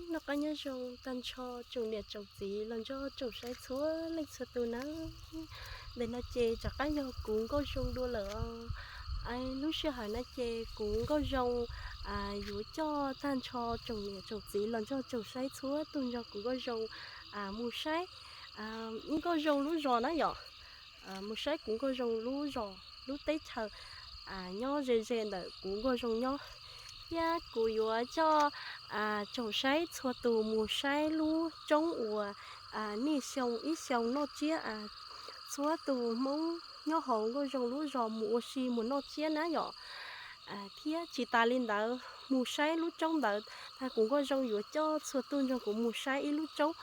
Noj qab nyob zoo tag nrho tsoom niam tsoom txiv los nrog tsoom saib txhua leej txhua tus nawb. Ntawm no ces rov qab yog kuv Nkauj Zoo dua lawm os. Lub sij hawm no ces kuv Nkauj Zoo yuav coj tag nrho tsoom niam tsoom txiv los nrog tsoom saib txhua tus nrog kuv Nkauj Zoo mus saib ib Nkauj Zoo lub zos na yom. Mus saib kuv Nkauj Zoo lub zos lub teb chaws nyob ze ze ntawm kuv Nkauj Zoo nyob. Thiab kuv yuav coj tsoom saib txhua tus mus saib lub roob uas niaj xyoo ib xyoo noj tsiab, txhua tus Hmoob nyob hauv Nkauj Zoo lub zos mus ua si mus noj tsiab na yom. Thiab tsis tas li ntawd mus saib lub roob ntawd, kuv Nkauj Zoo yuav coj txhua tus nrog kuv mus saib ib lub roob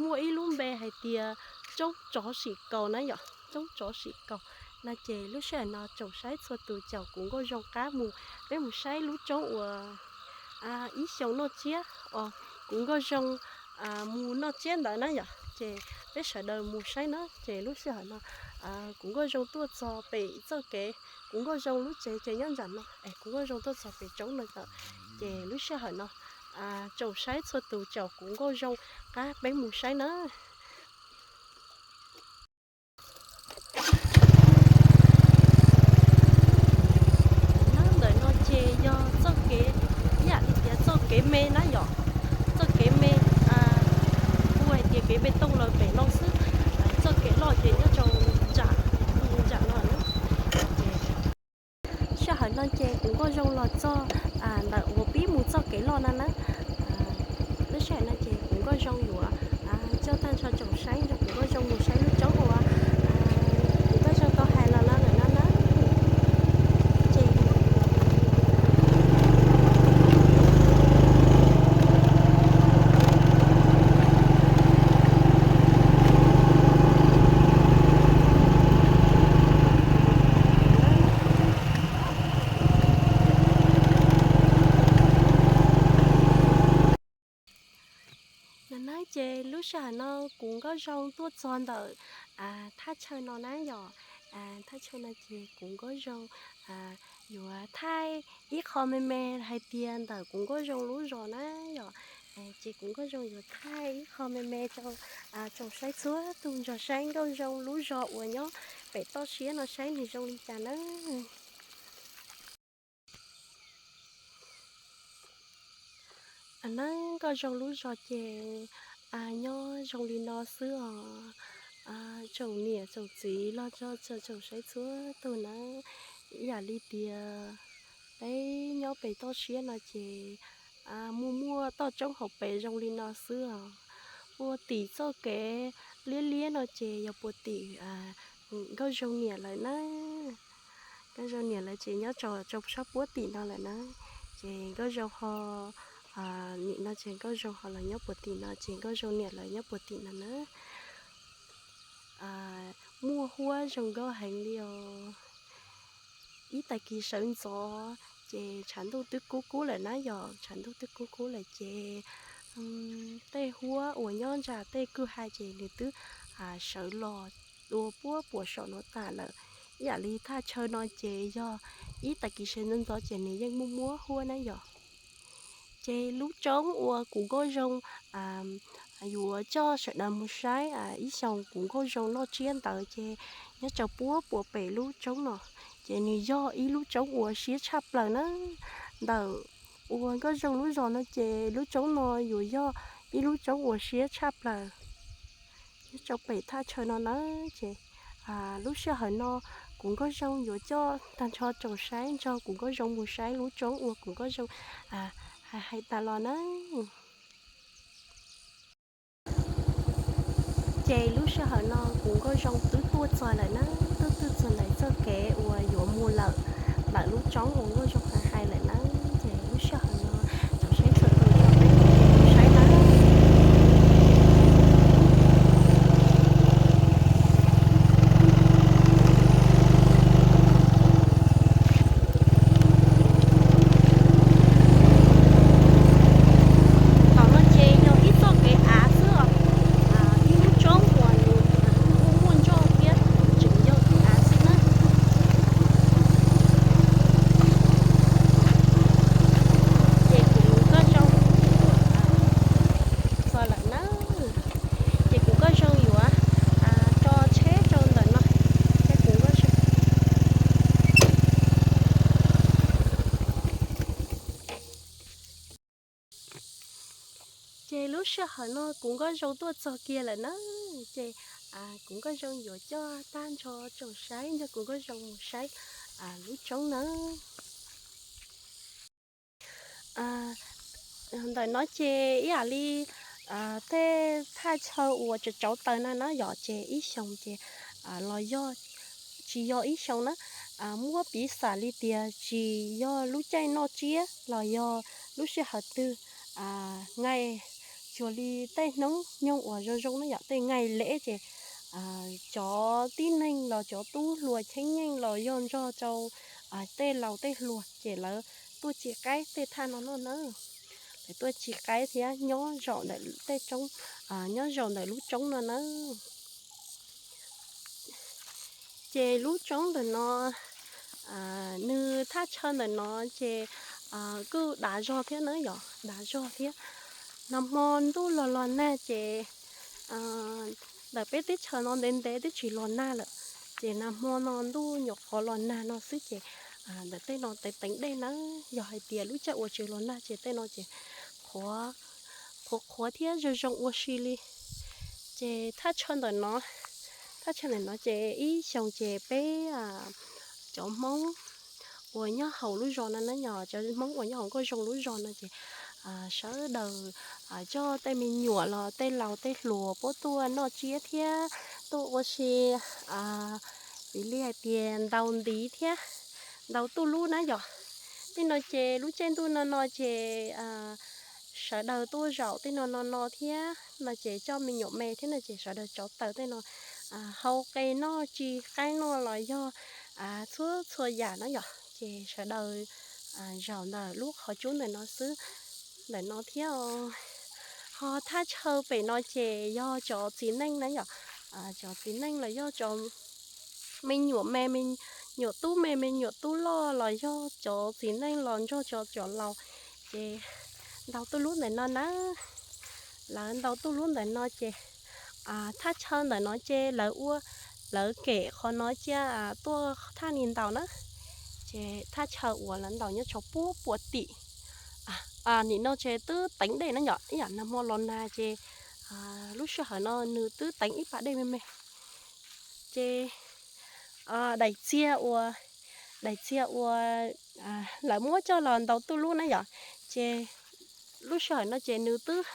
muaj ib lub npe hais tias Roob Tsov Sim Kaus na yom, Roob Tsov Sim Kaus. No ces lub sij hawm no tsoom saib txhua tus caum kuv Nkauj Zoo qab mus, peb mus saib lub roob uas ib xyoo noj tsiab os, kuv Nkauj Zoo mus noj tsiab ntawd na yom. Ces peb sawv daws mus saib na. Ces lub sij hawm no kuv Nkauj Zoo tuaj txog pem txoj kev, kuv Nkauj Zoo lub tsev ces nyob nram no es kuv Nkauj Zoo tuaj txog pem roob no lawm. Ces lub sij hawm no tsoom saib txhua tus caum kuv Nkauj Zoo qab peb mus saib na. Nyob ntawm no ces yog txoj kev, ib yam li tias txoj kev me na yom. Txoj kev me, kuj hais tias kev npe tooj lawm pem no xwb. Txoj kev loj ces nyob rau nram, nram no na. Sij hawm no ces kuv Nkauj Zoo los txog ntawm uas pib mus txoj kev loj no na. Lub sij hawm no ces kuv Nkauj Zoo yuav coj tag nrho tsoom saib nrog kuv Nkauj Zoo mus saib lub roob uas kuv Nkauj Zoo tau hais los no lawm no na. Ces no na, ces lub sij hawm no kuv Nkauj Zoo tuaj txog ntawm thaj chaw no na yom. Thaj chaw no ces kuv Nkauj Zoo yuav thaij ib qho me me hais tias ntawm kuv Nkauj Zoo lub zos na yom. Ces kuv Nkauj Zoo yuav thaij ib qho me me rau tsoom saib txhua tus nrog saib Nkauj Zoo lub zos uas nyob pem toj siab no saib nws zoo li cas na. Nawb, Nkauj Zoo lub zos ces nyob zoo li no xwb os. Tsoom niam tsoom txiv los txog tsoom saib txhua tus nawb, ib yam li tias peb nyob pem toj siab no ces muaj muaj toj roob hauv pes zoo li no xwb os. Puag tim txoj kev liab liab no ces yog puag tim Nkauj Zoo niam lawv na. Nkauj Zoo niam lawv ces nyob rau sab puag tim no lawm na. Ces Nkauj Zoo ho, nim no ces Nkauj Zoo ho los nyob puag tim no, ces Nkauj Zoo niam lawv nyob puag tim no na. Muaj huab zoo nkauj heev li os. Ib tag kis sawv ntxov ces tshav ntuj twb kub kub lawm na yom, tshav ntuj twb kub kub lawm ces tej huab uas nyob nram tej kwj ha ces nws twb sawv los dua puag puas saum no tas lawm. Ib yam li thaj chaw no ces yog ib tag kis sawv ntxov ntxov ces nws yeej muaj muab huab na yom. Ces lub roob uas kuv Nkauj Zoo yuav coj sawv daws mus saib ib xyoos kuv Nkauj Zoo noj tsiab ntawd ces nyob rau puag puas pem lub roob no. Ces nws yog ib lub roob uas siab tshaj plaws na. Ntawm uas Nkauj Zoo lub zos no ces lub roob no yuav yog ib lub roob uas siab tshaj plaws nyob rau pem thaj chaw no na. Ces lub sij hawm no kuv Nkauj Zoo yuav coj tag nrho tsoom saib nrog kuv Nkauj Zoo mus saib lub roob uas kuv Nkauj Zoo hais tas los na. Ces lub sij hawm no kuv Nkauj Zoo twb tuaj txog lawm na, twb tuaj txog ntawm txoj kev uas yuav mus lawm, ntawm lub roob uas Nkauj Zoo hais hais lawm na. Ces lub sij hawm no tsoom saib txhua tus, saib na. Tom no ces yog ib txoj kev av xwb os, ib lub roob uas nws muaj muaj nroj thiab tseem yog kev av xwb na. Ces lub sij hawm no kuv Nkauj Zoo tuaj txog kiag lawm na, ces kuv Nkauj Zoo yuav coj tag nrho tsoom saib nrog kuv Nkauj Zoo mus saib lub roob na. Ntawm no ces ib yam li tej thaj chaw uas tsaus tsaus taws na no yom, ces ib xyoos ces los yog tsis yog ib xyoos na, muab piv xam li tias tsis yog lub caij noj tsiab los yog lub sij hawm twg, nqaij cuag li tej hnub nyoog uas zoo zoo na yom, tej nqaij leb ces cov tib neeg los cov tub hluas cheeb nyeej los yog nrog rau tej laus tej hluas ces lawv tuaj ci qaib tej thaj no no na. Lawv tuaj ci qaib thiab nyob zaum ntawm tej roob, nyob zaum ntawm lub roob no na. Ces lub roob ntawm no, nws thaj chaw ntawm no ces kuj dav zog thiab na yom, dav zog thiab. Nag hmo ntuj los los nag ces ntawm peb teb chaws no ntev ntev twb tsis los nag lawm, ces nag hmo no ntuj nyuam qhuav los nag no xwb ces ntawm tej no teev teev dej na. Yog hais tias lub caij uas tsis los nag ces tej no ces qhuav, qhuav qhuav thiab zoo zoo ua si li. Ces thaj chaw ntawm no, thaj chaw ntawm no ces ib xyoos ces peb cov Hmoob uas nyob hauv lub zos no na yom, cov Hmoob uas nyob hauv Nkauj Zoo lub zos no ces sawv daws coj tej me nyuam los tej laus tej hluas puab tuaj noj tsiab thiab tuaj ua si, vim li hais tias ntaus ntiv thiab ntaus tuj lub na yom. Tej no ces lub caij ntuj no no ces sawv daws tuaj zaum tej no no no thiab no ces coj me nyuam me thiab no ces sawv daws tsau taws tej no hau qe noj, ci qaib noj los yog txhua txhua yam na yom, ces sawv daws zaum ntawm lub qhov cub ntawm no xwb, ntawm no thiab. Ho thaj chaw pem no ces yog cov txiv neej na yom, cov txiv neej los yog cov me nyuam me, me nyuam tub me, me nyuam tub loj los yog cov txiv neej los nrog cov cov laus ces ntaus tuj lub ntawm no na. Lawv ntaus tuj lub ntawm no ces thaj chaw ntawm no ces lawv ua, lawv kem qhov no cia tuaj thaj ni ntaus na. Ces thaj chaw uas lawv ntaus nyob tsau puag puas tim. Nim no ces twb teev dej na yom, ib yam nag hmo los nag ces lub sij hawm no nws twb teev ib pas dej me me. Ces daim txiag uas, daim txiag uas lawv muab coj los ntaus tuj lub na yom, ces lub sij hawm no ces nws twb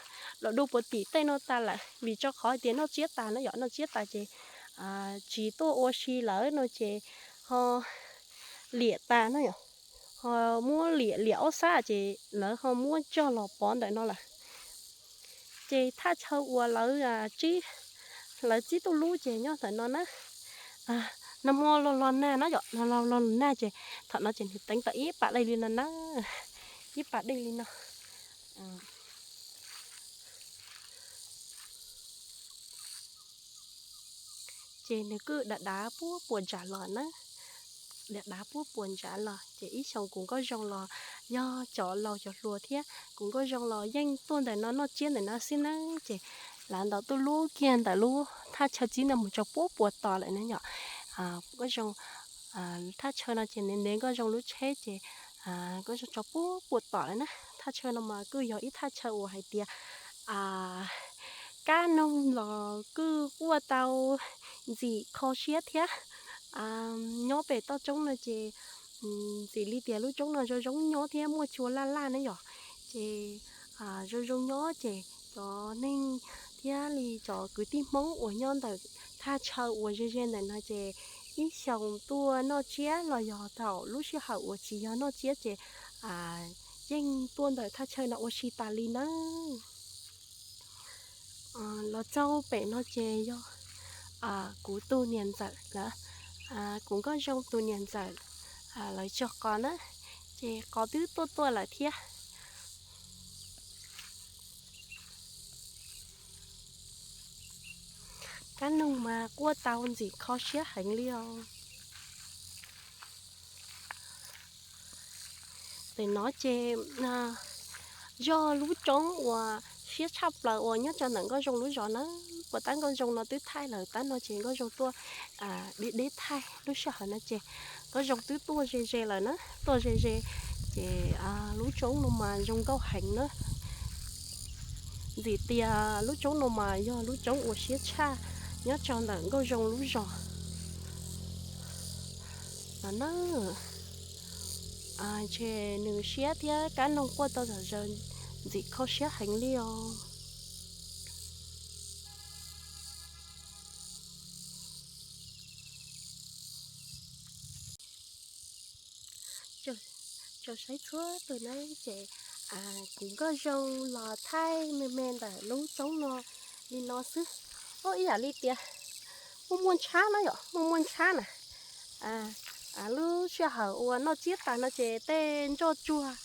los du puas tim tej no tas lawm vim rau qhov hais tias noj tsiab tas na yom, noj tsiab tas ces tsis tuaj ua si lawm no ces ho liam tas na yom, ho muab liam liam ob sab ces lawv ho muab coj los pov ntawm no lawm. Ces thaj chaw uas lawv, lawv txib tuj lub ces nyob ntawm no na. Nag hmo los los nag na yom, los los nag ces thaum no ces nws teev tau ib pas dej li no na, ib pas dej li no. Ces nws kuj dav dav puag puas ntsav los na, dav dav puag puas ntsav los ces ib xyoos kuv Nkauj Zoo los yog cov laus cov hluas thiab kuv Nkauj Zoo los yeej tuaj ntawm no noj tsiab ntawm no xwb na. Ces lawv ntaus tuj lub kiag ntawm lub thaj chaw txib no mus tsau puag puas tos lawm na yom. Nkauj Zoo, thaj chaw no ces ntev ntev Nkauj Zoo lub tsheb ces Nkauj Zoo tsau puag puas tos lawm na. Thaj chaw no mas kuj yog ib thaj chaw uas hais tias kab noog los kuj quaj tau ntxim kho siab thiab. Nyob pem toj roob no ces ntxim li tias lub roob no zoo zoo nyob thiab muaj cua laj laj na yom. Ces zoo zoo nyob ces cov neeg thiab li cov kwv tij Hmoob uas nyob ntawm thaj chaw uas ze ze ntawm no ces ib xyoos tuaj noj tsiab los yog thaum lub sij hawm uas tsis yog noj tsiab ces yeej tuaj ntawm thaj chaw no ua si tas li na. Los txog pem no ces yog kuv tus niam ntxawm lawv, kuv Nkauj Zoo tus niam ntxawm lawv cog qos na, ces qos twb tuaj tuaj lawm thiab. Kab noog mas quaj tau ntxim kho siab heev li os. Ntawm no ces yog lub roob uas siab tshaj plaws uas nyob rau ntawm Nkauj Zoo lub zos na. Puas tab Nkauj Zoo no twb thaij lawm, tab no ces Nkauj Zoo tuaj deb deb thaij. Lub sij hawm no ces Nkauj Zoo twb tuaj ze ze lawm na, tuaj ze ze ces lub roob no mas zoo nkauj heev na. Ntxim tias lub roob no mas yog lub roob uas siab tshaj nyob rau ntawm Nkauj Zoo lub zos no na. Ntshe nws siab thiab kab noog quaj tau zom zaws, ntxim kho siab heev li os. Tso saib txhua tus na, ces kuv Nkauj Zoo los thaij me me ntawm lub roob no li no xwb. Ib yam li tias muaj muaj ntshab na yom, muaj muaj ntshab na. Lub sij hawm uas noj tsiab tas no ces tej nroj tsuag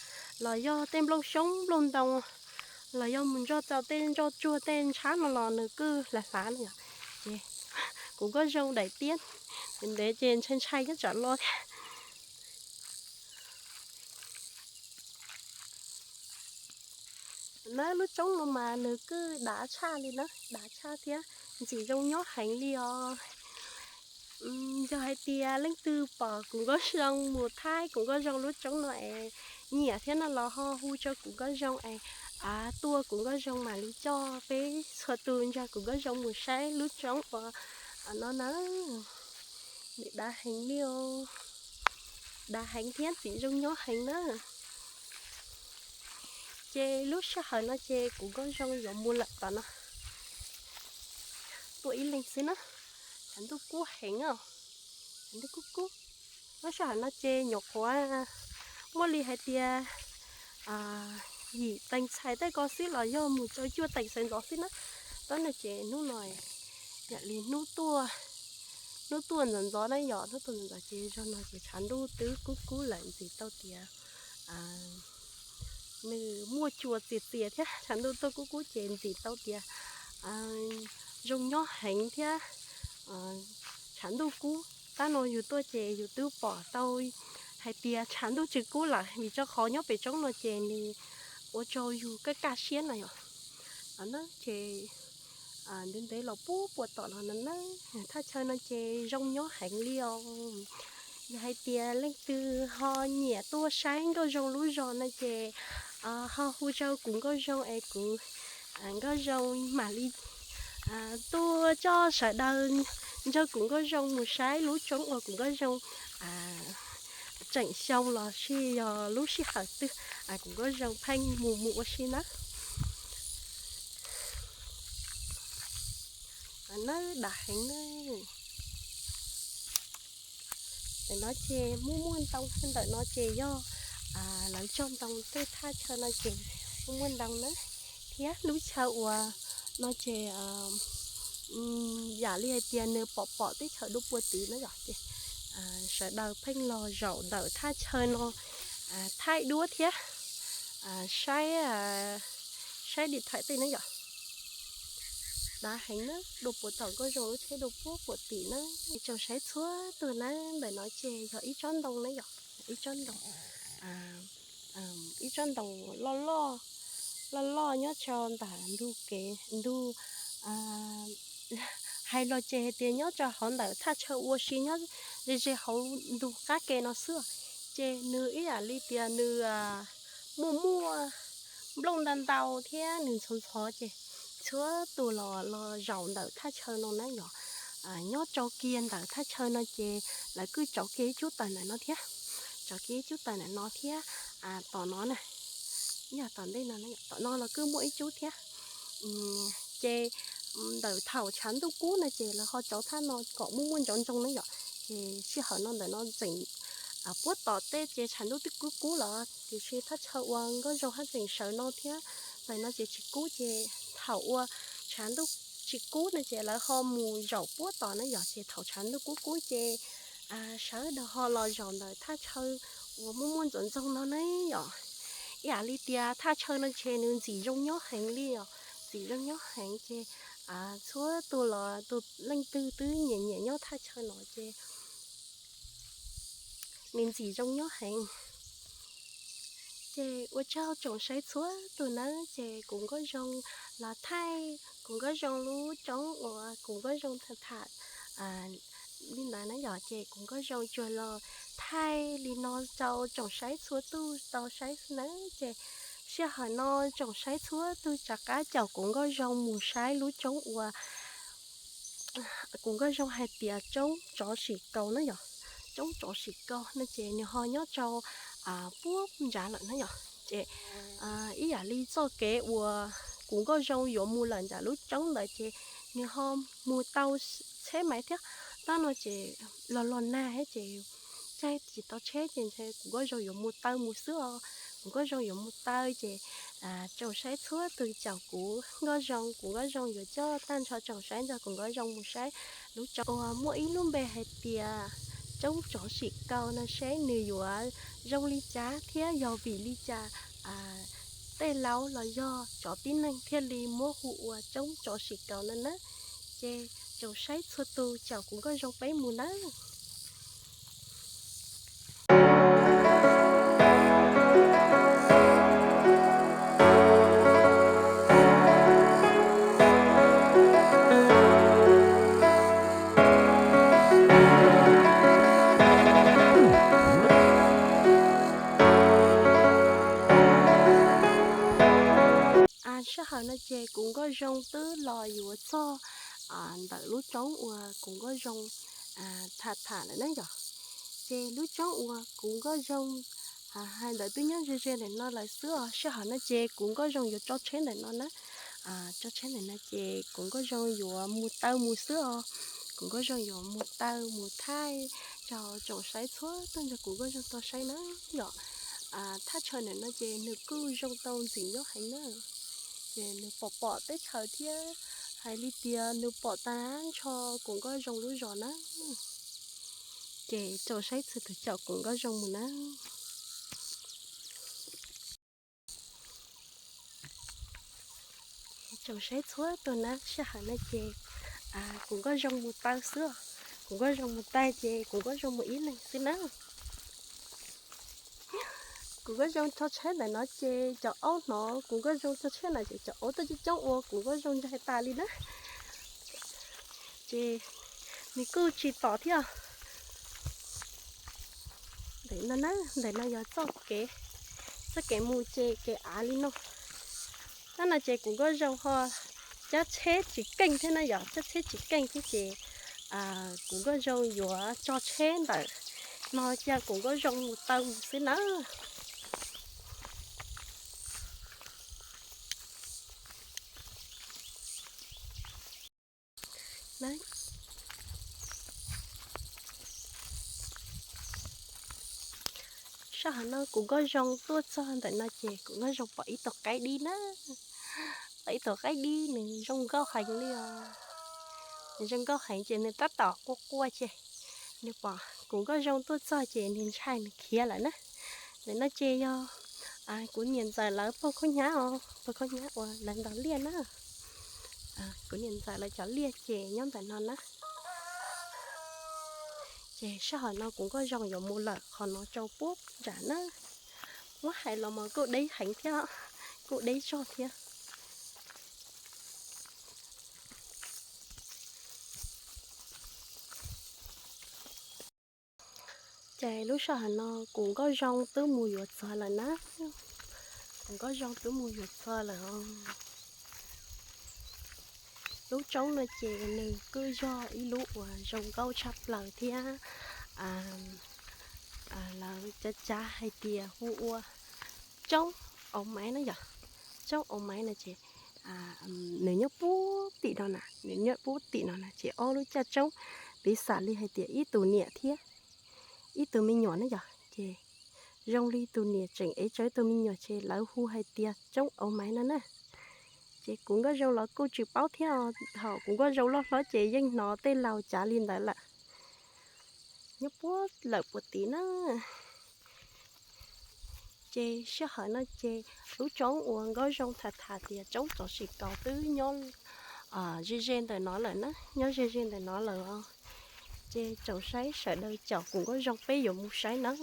los yog tej nplooj xyoob nplooj ntoo los yog mus nrog rau tej nroj tsuag tej ntshab no los nws kuj hlav hlav na yom. Ces kuv Nkauj Zoo daim tiab ntev ntev ces ntshai ntshai nyob tsam los thiab. Na lub roob no mas nws kuj dav tshaj li na, dav tshaj thiab ntxim zoo nyob heev li os. Yog hais tias leej twg pom kuv Nkauj Zoo mus thaij kuv Nkauj Zoo lub roob no es nyiam thiab no los ho hu rau kuv Nkauj Zoo es tuaj kuv Nkauj Zoo mam li coj peb txhua tus nrog kuv Nkauj Zoo mus saib lub roob uas no na. Nws dav heev li os, dav heev thiab ntxim zoo nyob heev na. Ces lub sij hawm no ces kuv Nkauj Zoo yuav mus lawm tom no, tuaj ib leeg xwb na. Tshav ntuj kub heev os, tshav ntuj kub kub. Lub sij hawm no ces nyuam qhuav muaj li hais tias yim teev txhais tej ko xwb los yog mus rau cuaj teev sawv ntxov xwb na. Tab no ces hnub no yam li hnub tuaj, hnub tuaj ntxov ntxov na yom, hnub tuaj ntxov ntxov ces zaum no ces tshav ntuj twb kub kub lawm ntxim tau tias nws muaj cua txias txias thiab tshav ntuj tuaj kub kub ces ntxim tau tias zoo nyob heev thiab. Tshav ntuj kub, tab no yus tuaj ces yus twb pom tau hais tias tshav ntuj tsis kub lawm vim rau qhov nyob pem roob no ces nws ua rau yus kaj kaj siab no yom. Ces ntev ntev los puag puag tom los no na, thaj chaw no ces zoo nyob heev li os. Yog hais tias leej twg ho nyiam tuaj saib Nkauj Zoo lub zos no ces ho hu rau kuv Nkauj Zoo es kuv Nkauj Zoo mam li tuaj coj sawv daws nrog kuv Nkauj Zoo mus saib lub roob uas kuv Nkauj Zoo tseem xyoo los sis yog lub sij hawm twg kuv Nkauj Zoo pheej mus mus ua si na. Na dav heev na. Ntawm no ces muaj muaj ntoo, ntawm no ces yog lawv cog ntoo tej thaj chaw no ces muaj muaj ntoo na. Thiab lub chaw uas no ces yam li hais tias nws pom pom teb chaws dua puag tid na yom, ces sawv daws pheej los zaum ntawm thaj chaw no thaij duab thiab saib, saib di thaiv tej na yom. Dav heev na, dua puag tom Nkauj Zoo lub tsheb dua puag puag tim na. Tsoom saib txhua tus na, ntawm no ces yog ib tsob ntoo na yom, ib tsob ntoo, ib tsob ntoo loj loj, loj loj nyob rau ntawm ntug kev ntug, hais los ces hais tias nyob rau hauv ntawm thaj chaw ua si nyob ze ze hauv ntug qab ke no xwb. Ces nws ib yam li tias nws muaj muaj nplooj ntau ntau thiab nws ntxhov ntxhov ces txhua tus los los zaum ntawm thaj chaw no na yom. Nyob rau kiag ntawm thaj chaw no ces lawv kuj tsauv kiag ib cub tawm ntawm no thiab, tsauv kiag ib cub tawm ntawm no thiab. Tom no na, yog tom ntej no, tom no los kuj muaj ib cub thiab. Ces ntawm thaum tshav ntuj kub no ces lawv ho tsauv thaj no kom muaj muaj ntsoov ntsoog na yom. Ces sij hawm no ntawm no tseem puab tom tej ces tshav ntuj twb kub kub lawm tiam sis thaj chaw uas Nkauj Zoo haj tseem sawv no thiab. Ntawm no ces tsis kub ces thaum uas tshav ntuj tsis kub no ces lawv ho mus zaum puab tom na yom, ces thaum tshav ntuj kub kub ces sawv daws ho los zaum ntawm thaj chaw uas muaj muaj ntsoov ntsoog no ne yom. Ib yam li tias thaj chaw no ces nws ntxim zoo nyob heev li os, ntxim zoo nyob heev ces txhua tus los tus leej twg twb nyiam nyiam nyob thaj chaw no ces nws ntxim zoo nyob heev. Ces ua tsaug tsoom saib txhua tus nawb, ces kuv Nkauj Zoo los thaij kuv Nkauj Zoo lub roob uas kuv Nkauj Zoo tham tham li ntawd na yom, ces kuv Nkauj Zoo tsuas los thaij li no rau tsoom saib txhua tus tau saib xwb nawb, ces Sij hawm no tsoom saib txhua tus rov qab caum kuv Nkauj Zoo mus saib lub roob uas kuv Nkauj Zoo hais tias roob Tsov Sim Kaus na yom, roob Tsov Sim Kaus no ces nws ho nyob rau puag nrad lawm na yom. Ces ib yam li txoj kev uas kuv Nkauj Zoo yuav mus lawm nram lub roob ntawd ces nws ho mus tau tsheb maiv thiab. Tab no ces los los nag thiab ces caij tsis tau tsheb ces ntshe kuv Nkauj Zoo yuav mus taw mus xwb os. Kuv Nkauj Zoo yuav mus taw ces tsoom saib txhua tus caum kuv Nkauj Zoo, kuv Nkauj Zoo yuav coj tag nrho tsoom saib nrog kuv Nkauj Zoo mus saib lub roob uas muaj ib lub npe hais tias roob Tsov Sim Kaus no seb nws yuav zoo li cas thiab yog vim li cas tej laus los yog cov tib neeg thiaj li muab hu ua roob Tsov Sim Kaus no na. Ces tsoom saib txhua tus caum kuv Nkauj Zoo peb mus nawb. Sij hawm no ces kuv Nkauj Zoo twb los yuav txog ntawm lub roob uas kuv Nkauj Zoo tham tham lawm na yom. Ces lub roob uas kuv Nkauj Zoo hais ntawd twb nyob ze ze ntawm no lawm xwb os. Sij hawm no ces kuv Nkauj Zoo yuav tso tsheb ntawm no na. Tso tsheb ntawm no ces kuv Nkauj Zoo yuav mus taw mus xwb os. Kuv Nkauj Zoo yuav mus taw mus thaij rau tsoom saib txhua tus nrog kuv Nkauj Zoo tau saib na yom. Thaj chaw ntawm no ces nws kuj zoo tau ntxim nyob heev na. Ces nws pom pom teb chaws thiab hais li tias nws pom tag nrho kuv Nkauj Zoo lub zos na. Ces tsoom saib txhua tus caum kuv Nkauj Zoo mus na. Tsoom saib txhua tus na, sij hawm no ces kuv Nkauj Zoo mus taw xwb os. Kuv Nkauj Zoo mus taw ces kuv Nkauj Zoo mus ib leeg xwb na. Kuv Nkauj Zoo tso tsheb ntawm no ces cov aub hnov kuv Nkauj Zoo tso tsheb na ces cov aub tuaj coob coob ua kuv Nkauj Zoo ntshai tas li na. Ces nws kuj tsis tom thiab. Ntawm no na, ntawm no yog txoj kev, txoj kev mus ces kev av li no. Tab no ces kuv Nkauj Zoo ho cab tsheb tsis keej thiab na yom, cab tsheb tsis keej thiab ces kuv Nkauj Zoo yuav tso tsheb ntawm no cia kuv Nkauj Zoo mus taw mus xwb na. Sij hawm no kuv Nkauj Zoo tuaj txog ntawm no ces kuv Nkauj Zoo pom ib tug qaib dib na, pom ib tug qaib dib nws zoo nkauj heev li os. Nws zoo nkauj heev ces nws tab tom quaj quaj ces nws pom kuv Nkauj Zoo tuaj txog ces nws ntshai nws khiav lawm na. Ntawm no ces yog kuv niam ntxawm lawv pog khaub hnyiab os, pog khaub hnyiab uas lawv ntaus liaj na. Kuv niam ntxawm lawv cov liaj ces nyob ntawm no na. Ces sij hawm no kuv Nkauj Zoo yuav mus lawm qhov no rau puag nram na. Muab hais los mas kuj deb heev thiab, kuj deb zog thiab. Ces lub sij hawm no kuv Nkauj Zoo twb mus yuav txog lawm na. Kuv Nkauj Zoo twb mus yuav txog lawm os. Lub roob no ces nws kuj yog ib lub uas zoo nkauj tshaj plaws thiab. Lawv cav cav hais tias hu ua roob Au Maiv na yom. Roob Au Maiv no ces nws nyob puag tim no na, nws nyob puag tim no na ces ob lub caj roob, piv xam li hais tias ib tug niam thiab ib tug me nyuam na yom. Ces zoo li tus niam tseem ev tsawv tus me nyuam ces lawv hu hais tias roob Au Maiv no na. Ces kuv Nkauj Zoo los kuj tsis paub thiab, thaum kuv Nkauj Zoo loj hlob ces yeej hnov tej laus cav li ntawd lawm. Nyob puag lawm puag tid na. Ces sij hawm no ces lub roob uas Nkauj Zoo tham tham tias roob Tsov Sim Kaus twb nyob ze ze ntawm no lawm na, nyob ze ze ntawm no lawm os. Ces tsoom saib sawv daws caum kuv Nkauj Zoo peb yuav mus saib na.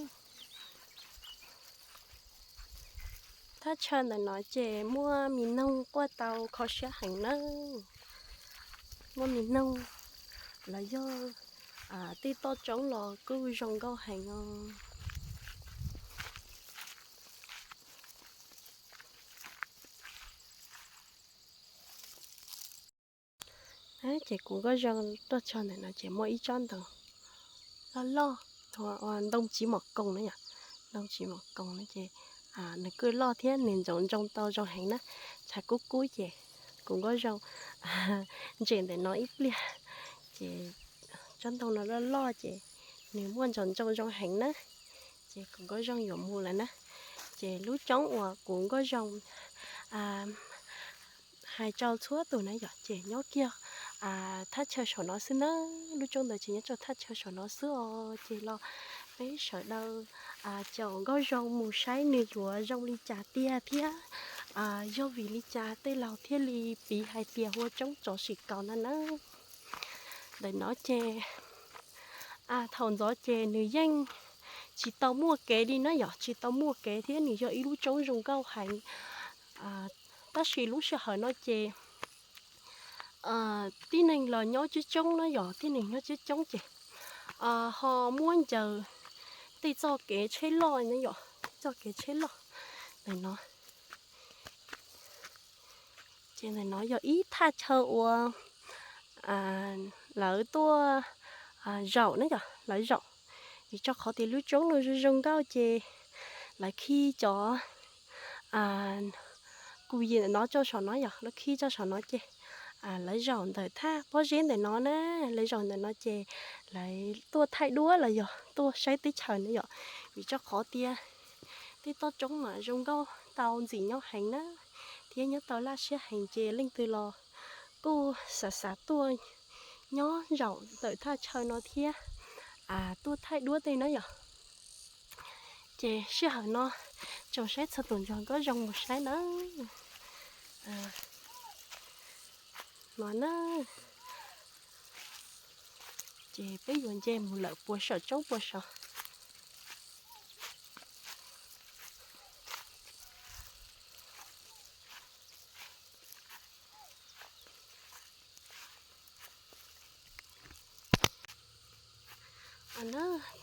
Thaj chaw ntawm no ces muaj mi noog quaj tau kho siab heev na. Muaj mi noog los yog tej toj roob los kuj zoo nkauj heev os. Ces kuv Nkauj Zoo tuaj txog ntawm no ces muaj ib tsob ntoo loj loj, ntoo txiv mom koos na yom, ntoo txiv mom koos no ces nws kuj loj thiab nws ntsoov ntsoov tau zoo heev na, tshav kub kub ces kuv Nkauj Zoo ntsia ntawm no ib pliag ces tsob ntoo no loj loj ces nws muaj ntsoov ntsoov zoo heev na, ces kuv Nkauj Zoo yuav mus lawm na. Ces lub roob uas kuv Nkauj Zoo hais rau txhua tus na yom, ces nyob kiag thaj chaw saum no xwb na, lub roob ntawd ces nyob rau thaj chaw saum no xwb os. Ces los peb sawv daws caum Nkauj Zoo mus saib nws yuav zoo li cas tiag thiab yog vim li cas tej laus thiaj li piv hais tias hu ua roob tsov sim kaus no na. Ntawm no ces thaum ntxov ces nws yeej tsis tau muaj kev li na yom, tsis tau muaj kev thiab nws yog ib lub roob zoo nkauj heev. Tab sis lub sij hawm no ces tib neeg los nyob coob coob na yom, tib neeg nyob coob coob ces ho muab ncaws tej txoj kev tsheb loj na yom, tej txoj kev tsheb loj ntawm no. Ces ntawm no yog ib thaj chaw uas lawv tuaj zaum na yom, lawv zaum vim rau qhov tias lub roob no zoo zoo nkauj ces lawv khi cov kuv yim ntawm no rau saum no yom, lawv khi rau saum no ces lawv zaum ntawm thaj pob zeb ntawm no na, lawv zaum ntawm no ces lawv tuaj thaij duab los yog tuaj saib teb chaws na yom, vim rau qhov tias tej toj roob mas zoo nkauj tau ntxim nyob heev na, thiab nyob tau laj siab heev ces leej twg los kuj xav xav tuaj nyob zaum ntawm thaj chaw no thiab tuaj thaij duab tej na yom. Ces sij hawm no tsoom saib txhua tus nrog Nkauj Zoo mus saib na. No na, ces peb yuav nce mus lawm puag saum roob puag saud.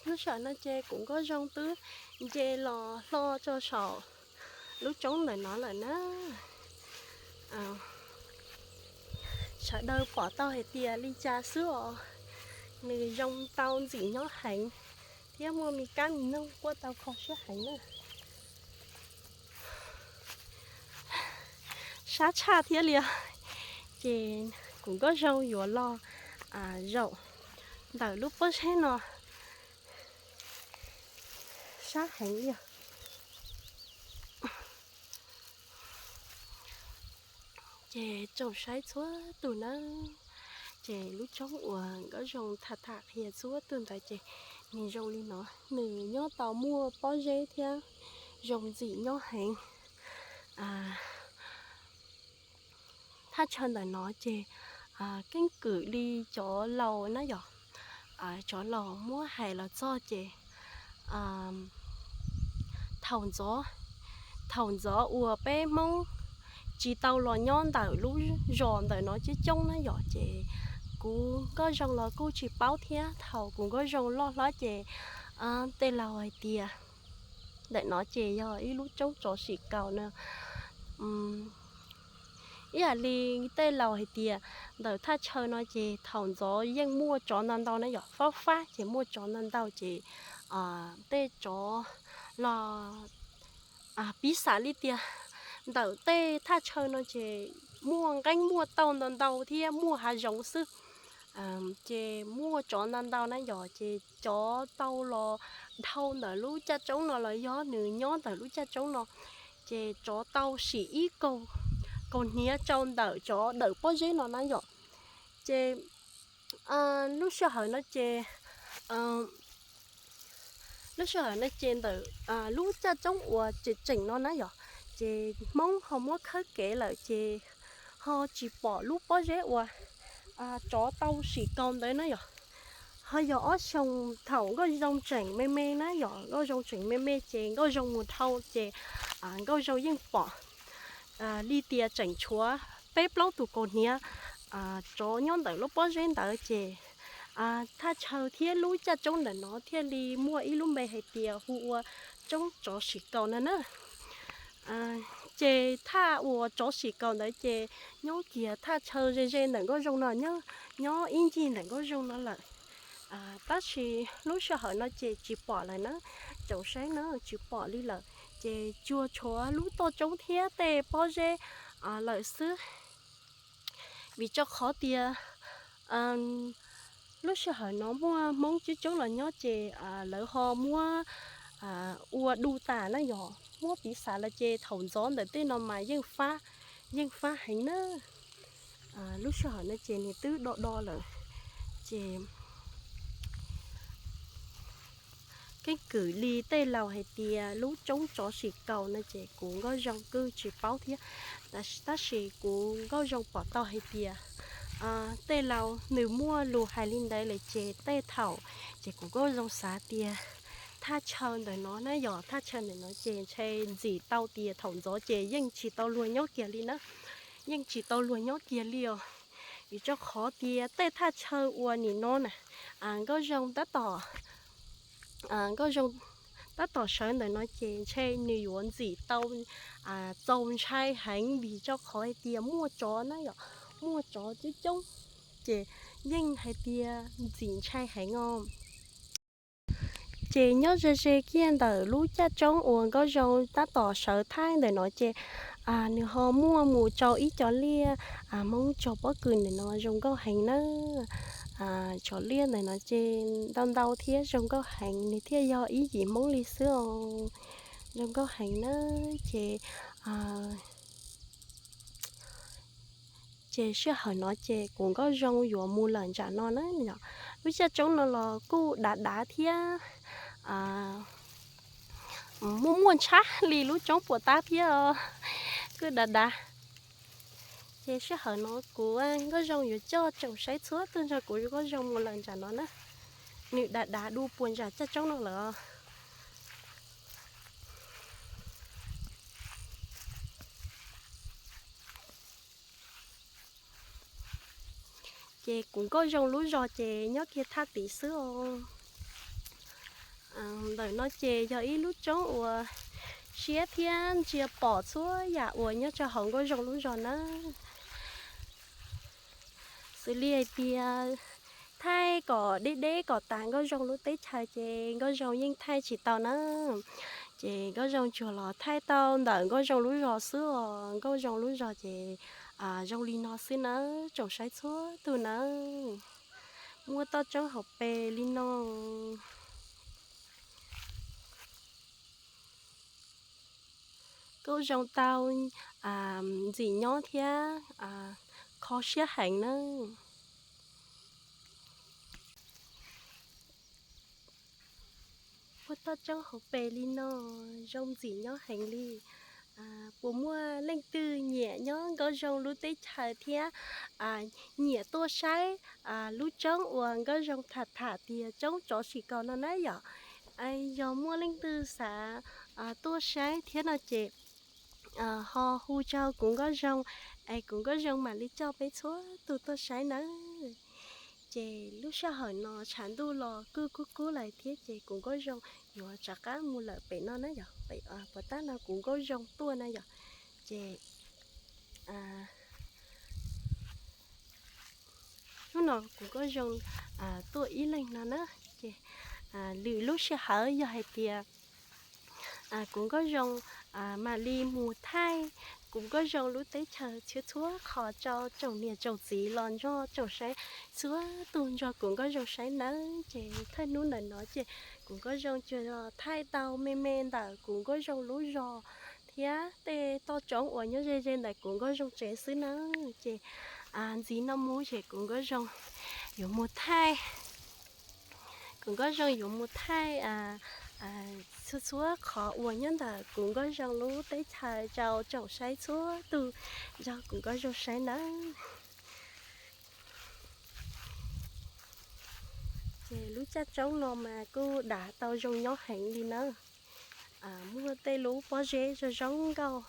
Lub sij hawm no ces kuv Nkauj Zoo twb nce los hlo rau saum lub roob ntawm no lawm na. Sawv daws pom tau hais tias li cas xwb os, nws zoo tau ntxim nyob heev thiab muaj me kab me noog quaj tau kho siab heev na. Sab tshaj thiab li os. Ces kuv Nkauj Zoo yuav los zaum ntawm lub pob zeb no sab heev li os. Ces tsoom saib txhua tus na, ces lub roob uas Nkauj Zoo tham tham qhia txhua tus ntawd ces nws zoo li no, nws nyob tau muaj pob zeb thiab zoo ntxim nyob heev. Thaj chaw ntawm no ces keeb kwm li cov laus na yom, cov laus muab hais los txog ces thaum ntxov, thaum ntxov uas peb Hmoob tsis tau los nyob ntawm lub zos ntawm no coob coob na yom, ces kuv Nkauj Zoo los kuj tsis paub thiab. Thaum kuv Nkauj Zoo loj hlob ces tej laus hais tias ntawm no ces yog ib lub roob tsov sim kaus na. Ib yam li tej laus hais tias ntawm thaj chaw no ces thaum ntxov yeej muaj tsov ntau ntau na yom, fab fab ces muaj tsov ntau ntau ces tej tsov los piv xam li tias ntawm tej thaj chaw no ces muaj nqeeb muaj tauj ntau ntau thiab muaj hav zoov xwb. Ces muaj tsov ntau ntau na yom, ces tsov tau los dhau ntawm lub caj roob no los yog nws nyob ntawm lub caj roob no, ces tsov tau sim ib kaug, kaug hniav rau ntawm tsov dawm pob zeb no na yom. Ces lub sij hawm no ces lub sij hawm no ces ntawm lub caj roob uas tseem tseem no na yom, ces Hmoob ho muab khawb kev lawm ces ho tsis pom lub pob zeb uas tsov tau sim kaug ntawd na yom. Ho yog ob xyoos thaum Nkauj Zoo tseem me me na yom, Nkauj Zoo tseem me me ces Nkauj Zoo mus dhau ces Nkauj Zoo yeej pom li tias tseem tshuav peb plaub tus kaus hniav tsov nyob ntawm lub pob zeb ntawd ces thaj chaw thiab lub caj roob ntawm no thiaj li muaj ib lub npe hais tias hu ua roob tsov sim kaus no na. Ces thaj uas tsov sim kaus ntawd ces nyob kiag thaj chaw ze ze ntawm Nkauj Zoo no, nyob ib ncig ntawm Nkauj Zoo no lawm. Tab sis lub sij hawm no ces tsis pom lawm na, tsoom saib na, tsis pom li lawm. Ces tsuas tshuav lub toj roob thiab tej pob zeb lawm xwb. Vim rau qhov tias lub sij hawm no muaj Hmoob coob coob los nyob ces lawv ho muab ua du tas na yog, muab piv xav lawm ces thaum ntxov ntawm tej no mas yeej fab, yeej fab heev na. Lub sij hawm no ces nws twb do do lawm, ces keeb kwm li tej laus hais tias lub roob tsov sim kaus no ces kuv Nkauj Zoo kuj tsis paub thiab. Tab sis kuv Nkauj Zoo pom tau hais tias tej laus nws muaj lus hais li ntawd lawm ces tej thaum ces kuv Nkauj Zoo xav tias thaj chaw ntawm no na yog, thaj chaw ntawm no ces ntshe ntxim tau tias thaum ntxov ces yeej tsis tau luag nyob kiag li na, yeej tsis tau luag nyob kiag li os. Vim rau qhov tias tej thaj chaw uas nim no na Nkauj Zoo tab tom Nkauj Zoo tab tom sawv ntawm no ces ntshe nws yuav ntxim tau txaus ntshai heev vim rau qhov hais tias muaj tsov na yom, muaj tsov coob coob, ces yeej hais tias ntxim ntshai heev os. Ces nyob ze ze kiag ntawm lub caj roob uas Nkauj Zoo tab tom sawv thaij ntawm no ces nws ho muaj mus rau ib co liaj Hmoob tsaug pob kws ntawm no zoo nkauj heev na. Cov liaj ntawm no ces ntau ntau thiab zoo nkauj heev, nws thiaj yog ib yim Hmoob li xwb os. Zoo nkauj heev na. Ces ces sij hawm no ces kuv Nkauj Zoo yuav mus lawm ntsam no na. Lub caj roob no los kuj dav dav thiab, muaj muaj ntshab li lub roob puas tab thiab os, kuj dav dav. Ces sij hawm no kuv Nkauj Zoo yuav coj tsoom saib txhua tus nrog kuv Nkauj Zoo mus lawm ntsam no na. Nws dav dav dua puas ntsam caj roob no lawm. Ces kuv Nkauj Zoo lub zos ces nyob kiag thaj tid xwb os. Ntawm no ces yog ib lub roob uas siab thiab ntsia pom txhua yam uas nyob rau hauv Nkauj Zoo lub zos na. Xws li hais tias thaij kom deb deb kom tas Nkauj Zoo lub teb chaws ces Nkauj Zoo yeej thaij tsis tau na. Ces Nkauj Zoo tsuas los thaij tau ntawm Nkauj Zoo lub zos xwb os. Nkauj Zoo lub zos ces zoo li no xwb nawb tsoom saib txhua tus nawb. Muaj toj roob hauv pes li no. Nkauj Zoo tau ntxim nyob thiab kho siab heev nawb. Muaj toj roob hauv pes li no, zoo ntxim nyob heev li. Puas muaj leej twg nyiam nyob Nkauj Zoo lub teb chaws thiab nyiam tuaj saib lub roob uas Nkauj Zoo tham tham tias roob tsov sim kaus no na yom? Yog muaj leej twg xav tuaj saib thiab no ces ho hu rau kuv Nkauj Zoo, es kuv Nkauj Zoo mam li coj peb txhua tus tuaj saib nawb. Ces lub sij hawm no tshav ntuj los kuj kub kub lawm thiab ces kuv Nkauj Zoo yuav rov qab mus lawm pem no na yom, pem puas tab no kuv Nkauj Zoo tuaj na yom. Ces hnub no kuv Nkauj Zoo tuaj ib leeg no na, ces lwm lub sij hawm yog hais tias kuv Nkauj Zoo mam li mus thaij kuv Nkauj Zoo lub teb chaws txhua txhua qhov rau tsoom niam tsoom txiv los nrog tsoom saib txhua tus nrog kuv Nkauj Zoo saib nawb. Ces thaij hnub ntawm no ces kuv Nkauj Zoo tsuas thaij tau me me ntawm kuv Nkauj Zoo lub zos thiab tej toj roob uas nyob ze ze ntawm kuv Nkauj Zoo tsev xwb nawb. Ces ntxiv no mus ces kuv Nkauj Zoo yuav mus thaij, kuv Nkauj Zoo yuav mus thaij txhua txhua qhov uas nyob ntawm kuv Nkauj Zoo lub teb chaws rau tsoom saib txhua tus nrog kuv Nkauj Zoo saib nawb. Ces lub caj roob no mas kuj dav tau zoo nyob heev li nawb. Muaj tej lub pob zeb zoo zoo nkauj,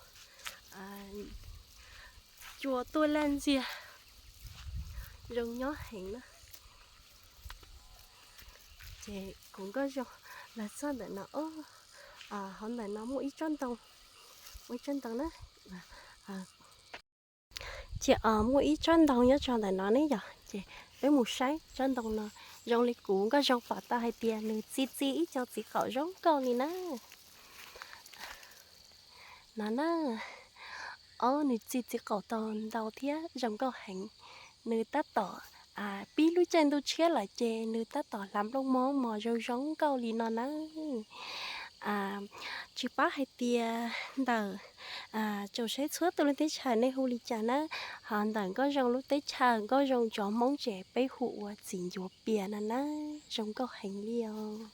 cua tuaj laj ntxiag, zoo nyob heev na. Ces kuv Nkauj Zoo los txog ntawm no, hauv ntawm no muaj ib tsob ntoo, muaj ib tsob ntoo na. Ces muaj ib tsob ntoo nyob tso ntawm no ne yom, ces peb mus saib tsob ntoo no. Zoo li kuv Nkauj Zoo pom tau hais tias nws txi txi ib co txiv qaum zoo nkauj li na. No na, ob nws txi txiv qaum tau ntau thiab zoo nkauj heev. Nws tab tom pib lub caij ntuj tshiab lawm ces nws tab tom hlav nplooj mos mos zoo zoo nkauj li no na. Tsis paub hais tias ntawm tsoom saib txhua tus lub teb chaws nej hu li cas na, ho ntawm Nkauj Zoo lub teb chaws Nkauj Zoo cov Hmoob ces peb hu ua txiv ncuav pias no na, zoo nkauj heev li os.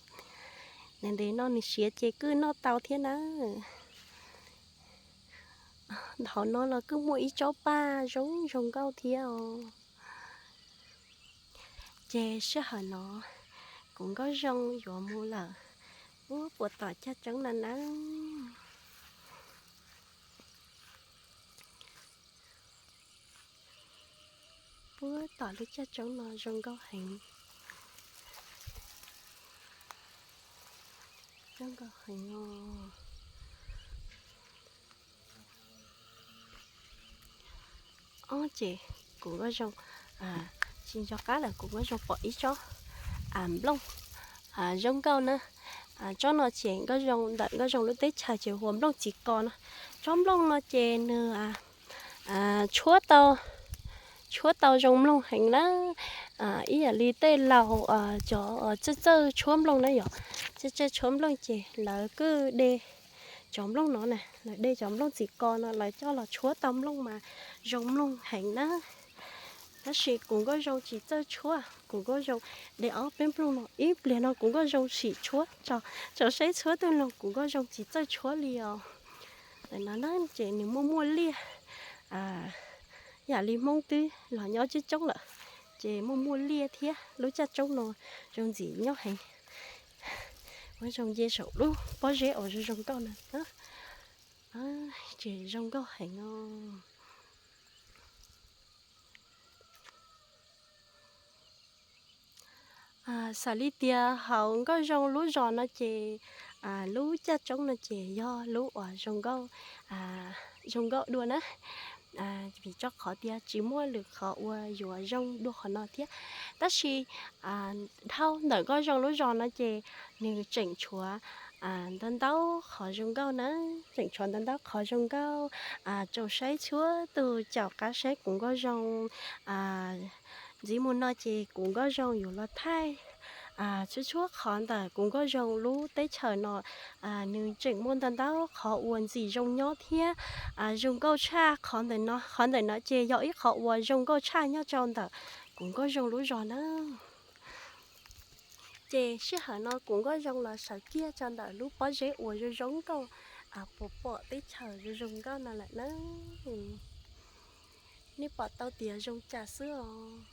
Nws ntev no nws siav ces kuj noj tau thiab na. Hauv no los kuj muaj ib tsob paj zoo zoo nkauj thiab os. Ces sij hawm no kuv Nkauj Zoo yuav mus lawm, puag puas tom caj tsoob no na. Puag tom lub caj tsoob no zoo nkauj heev, zoo nkauj heev os. Ob ces kuv Nkauj Zoo, tsis nco qab lawm kuv Nkauj Zoo pom ib tsob nplooj zoo nkauj na. Tsob no ces Nkauj Zoo ntawm Nkauj Zoo lub teb chaws ces hu ua nplooj txiv ko no. Tsob nplooj no ces nws tshuab tau, tshuab tau zoo mloog heev na. Ib yam li tej laus cov txawj txawj tshuab nplooj na yom, txawj txawj tshuab nplooj ces lawv kuj de cov nplooj no na, lawv de cov nplooj txiv ko no lawv coj los tshuab tau nplooj mas zoo mloog heev na. Tab sis kuv Nkauj Zoo tsis txawj tshuab, kuv Nkauj Zoo de ob peb nplooj no ib pliag no kuv Nkauj Zoo sim tshuab tso, tsoom saib txhua tus mloog kuv Nkauj Zoo tsis txawj tshuab li os. Ntawm no na ces nws muaj muaj liaj, yam li Hmoob twb los nyob coob coob lawm, ces muaj muaj liaj thiab lub caj tsoob no zoo ntxim nyob heev. Nkauj Zoo nce saum lub pob zeb uas zoo zoo nkauj no, ces zoo nkauj heev os. Xav li tias hauv Nkauj Zoo lub zos no ces lub caj tsoob no ces yog lub uas zoo nkauj, zoo nkauj dua na, vim rau qhov tias tsis muaj lwm qhov uas yuav zoo dua qhov no thiab. Tab sis dhau ntawm Nkauj Zoo lub zos no ces nws tseem tshuav ntau ntau qhov zoo nkauj na, tseem tshuav ntau ntau qhov zoo nkauj. Tsoom saib txhua tus caum qab saib kuv Nkauj Zoo ntxiv mus no ces kuv Nkauj Zoo yuav los thaij txhua txhua qhov ntawm kuv Nkauj Zoo lub teb chaws no. Nws tseem muaj ntau ntau qhov uas ntxim zoo nyob thiab zoo nkauj tshaj qhov ntawm no. Qhov ntawm no ces yog ib qhov uas zoo nkauj tshaj nyob rau ntawm kuv Nkauj Zoo lub zos na. Ces sij hawm no kuv Nkauj Zoo los sawv kiag rau ntawm lub pob zeb uas zoo zoo nkauj, puas pom teb chaws zoo zoo nkauj no lawm na. Nej pom tau tias zoo cas xwb os.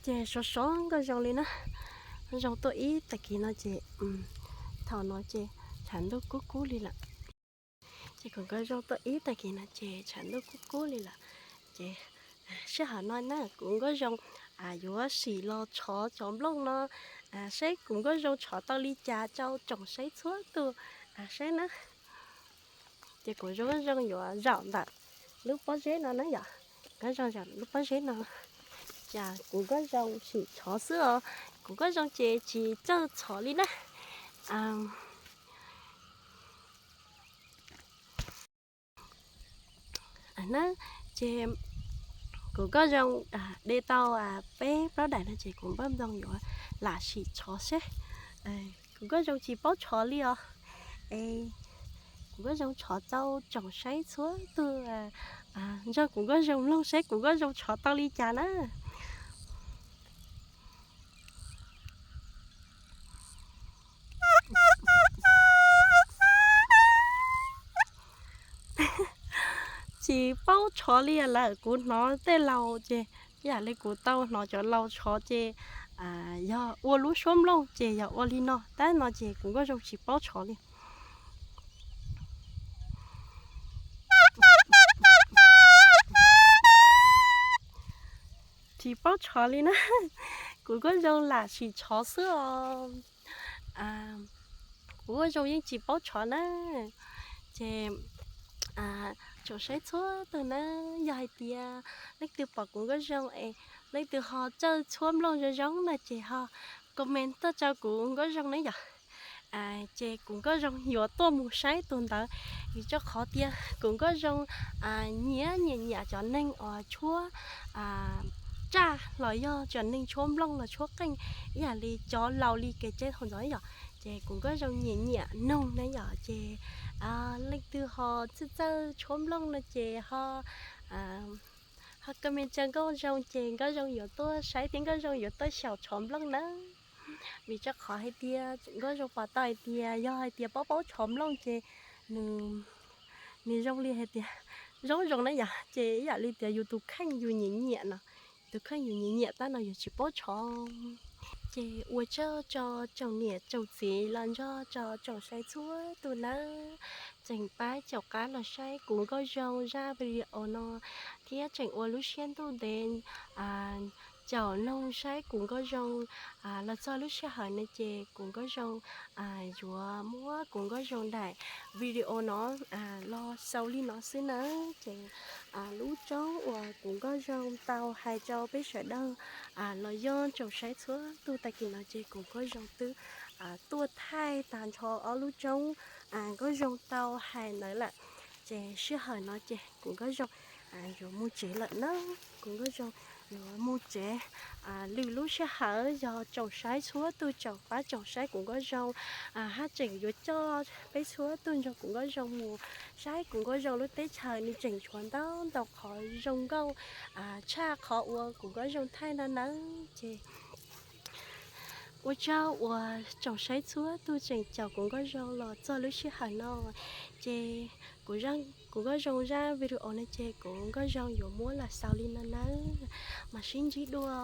Ces sov sov Nkauj Zoo li na. Nkauj Zoo tuaj ib tag kis no ces, thaum no ces tshav ntuj kub kub li lawm. Ces kuv Nkauj Zoo tuaj ib tag kis no ces tshav ntuj kub kub li lawm. Ces sij hawm no na kuv Nkauj Zoo yuav sim los tshov cov nplooj no, saib kuv Nkauj Zoo tshov tau li cas rau tsoom saib txhua tus saib na. Ces kuv Nkauj Zoo yuav zaum ntawm lub pob zeb no na yom. Nkauj Zoo zaum lub pob zeb no, ces kuv Nkauj Zoo sim tshov xwb os. Kuv Nkauj Zoo ces tsis txawj tshov li na. Na, ces kuv Nkauj Zoo de tau peb plaub daim no ces kuv Nkauj Zoo yuav lam sim tshov seb. Kuv Nkauj Zoo tsis paub tshov li os. Es kuv Nkauj Zoo tshov rau tsoom saib txhua tus nrog kuv Nkauj Zoo mloog seb kuv Nkauj Zoo tshov tau li cas na. Tsis paub tshov li lawm, kuv hnov tej laus ces yam li kuv tau hnov cov laus tshov ces yog ua lub suab nplooj ces yog ua li no, tab no ces kuv Nkauj Zoo tsis paub tshov li. Tsis paub tshov li na, kuv Nkauj Zoo lam sim tshov xwb os. kuv Nkauj Zoo yeej tsis paub tshov na. Ces tsoom saib txhua tus na, yog hais tias leej twg pom kuv Nkauj Zoo es leej twg ho txawj tshuab nplooj zoo zoo no ces ho comment tuaj rau kuv Nkauj Zoo na yom. Ces kuv Nkauj Zoo yuav tuaj mus saib tus ntawd, vim rau qhov tias kuv Nkauj Zoo nyiam nyiam nyiam cov neeg uas tshuab raj los yog cov neeg tshuab nplooj los tshuab qeej ib yam li cov laus li kev cai thaum ntxov yom. Ces kuv Nkauj Zoo nyiam nyiam noog na yom, ces leej twg ho txawj txawj tshuab nplooj no ces ho ho comment rau Nkauj Zoo ces Nkauj Zoo yuav tuaj saib thiab Nkauj Zoo yuav tuaj xyaum tshov nplooj na. Vim rau qhov hais tias Nkauj Zoo pom tau hais tias yog hais tias paub paub tshov nplooj ces nws, nws zoo li hais tias zoo zoo na yom, ces ib yam li tias yus tus kheej yus nyiam nyiam no, tus kheej yus nyiam nyiam tab no yus tsis paub tshov. Ces ua tsaug rau tsoom niam tsoom txiv los nrog rau tsoom saib txhua tus nawb, tseem pab caum qab los saib kuv Nkauj Zoo zaj video no thiab tseem ua lub siab ntuj ntev caum noog saib kuv Nkauj Zoo los txog lub sij hawm no ces kuv Nkauj Zoo yuav muab kuv Nkauj Zoo daim video no los xaus li no xwb nawb. Ces lub tsoob uas kuv Nkauj Zoo tau hais rau peb sawv daws los yog tsoom saib txhua tus tag kis no ces kuv Nkauj Zoo twb tuaj thaij tag nrho ob lub tsoob Nkauj Zoo tau hais ntawd lawm. Ces sij hawm no ces kuv Nkauj Zoo yuav mus tsev lawm na. Kuv Nkauj Zoo yuav mus tsev. Lwm lub sij hawm yog tsoom saib txhua tus tseem pab tsoom saib kuv Nkauj Zoo, haj tseem yuav coj peb txhua tus nrog kuv Nkauj Zoo mus saib kuv Nkauj Zoo lub teb chaws, nws tseem tshuav ntau ntau qhov zoo nkauj tshaj qhov uas kuv Nkauj Zoo thaij no nawb. Ces ua tsaug uas tsoom saib txhua tus tseem caum kuv Nkauj Zoo los txog lub sij hawm no. Ces kuv Nkauj Zoo zaj video no ces kuv Nkauj Zoo yuav muab los xaus li no nawb. Mam sib ntsib dua.